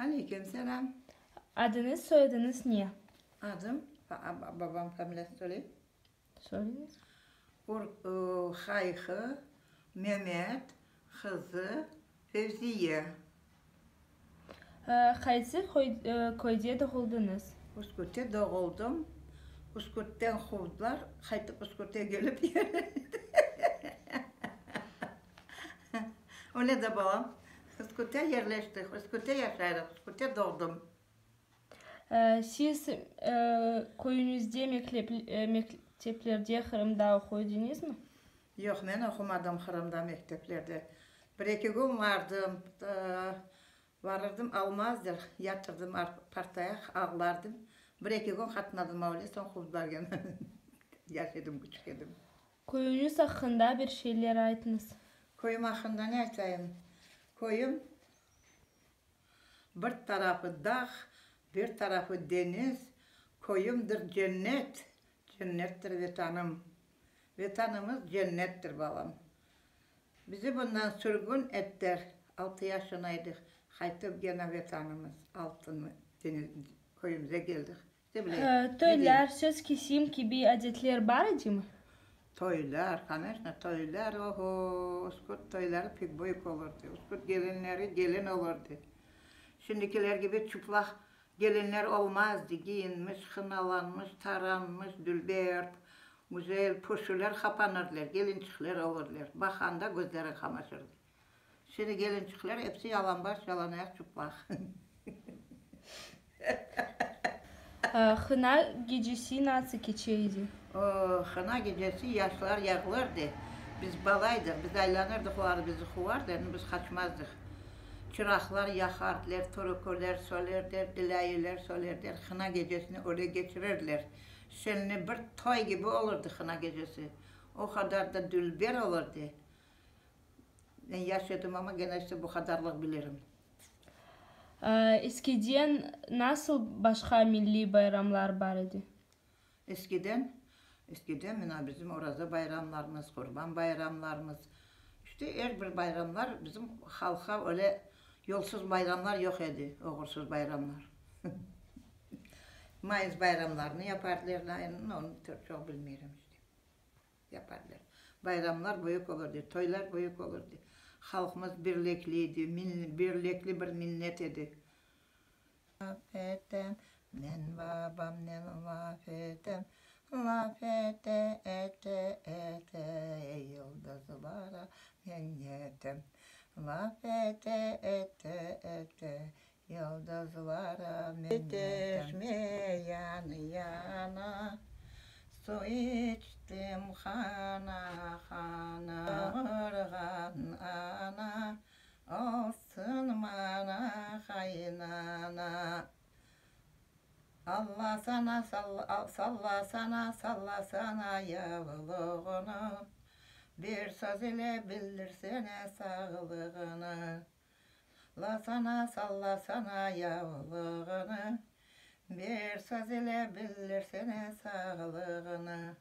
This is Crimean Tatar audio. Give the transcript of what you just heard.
Aleyküm selâm. Adıñız, soyadıñız ne? Adım, babam familiyasını söyleyim. Söyleñiz. Hayhı Memet qızı Fevziye. Qaysı köyde doğuldıñız? Üskütte doğuldım. Üskütten quvdılar, qaytıp Üskütte kelip Öyle de balam, Üskütte yerleştik, Üskütte yaşaydıq, Üskütte doğdım. Siz köyüñizde mekteplerde Qırımda oquy ediñizmi? Yoq, men oqumadım Qırımda mekteplerde. Bir-eki kün vardım, varırdım, almazdır, yatırdım partaya, ağlardım. Bir-eki kün qatnadım öyle, soñ quvdılar gene. Yaş edim, küçük edim. Köyüñiz aqqında bir şeyler aytıñız. Köyüm aqqında ne aytayım? Köyüm Bir tarafı dağ, bir tarafı deñiz, Köyümdir cennet, cennettir Vetanım. Vetanımız cennettir, balam. Bizi bundan sürgün ettiler, altı yaşınaydık, Qaytıp gene Vetanımız, altın deñiz, köyümize keldik. Toylar, söz kesim kibi adetler bar edimi? Toylar, koneçno, toylar, oho, Üsküt toyları pek büyük olurdı. Üsküt gelinleri gelin olurdı. Şimdikiler kibi çıplaq gelinler olmazdı, giyinmiş, hınalanmış, taranmış, dülber, güzel pöşüler qapanırdılar, gelinçikler olurdılar. Baqanda közleriñ qamaşırdı. Şimdi kelinçikler episi yalanbaş, yalanayaq çuplaq. Hına gecesi nasıl keçe edi? O, hına gecesi yaşlar yağlardı. Biz balaydıq, biz aylanırdıq, olar bizi quvardı, endi biz qaçmazdıq. Çıraqlar yaqardılar, türküler söylerdiler, ilâiler söylerdiler, hına gecesini öyle keçirirdiler. Şenli bir toy kibi olurdı hına gecesi. O qadar da dülber olurdı. Men yaş edim, amma gene işte bu qadarlıq bilirim. Eskiden nasıl başqa milliy bayramlar bar edi? Eskiden? Eskiden mına bizim Oraza bayramlarımız, Qurban bayramlarımız, işte er bir bayramlar bizim halqqa öyle yolsuz bayramlar yoq edi, oğursuz bayramlar. Mayıs bayramlarını yapardılar, onı çoq bilmeyim işte. Yaparlar. Bayramlar büyük olurdı, toylar büyük olurdı. Halqımız birlikli edi, birlikli bir millet edi. Laf etem, men babamnen laf etem, laf ete, ete, ete, yıldızlara men yetem. Laf ete, ete, ete, Yıldızlara men yetem. Çeşme yanı-yana, Su içtim hana-hana. Doğurğan ana, Olsun maña qaynana. Allasana, sallasana, sallasana yavluğını, Bir söz ile bildirsene sağlığını. Lasana, sallasana yavlığını, Bir söz ile bildirsene sağlığını.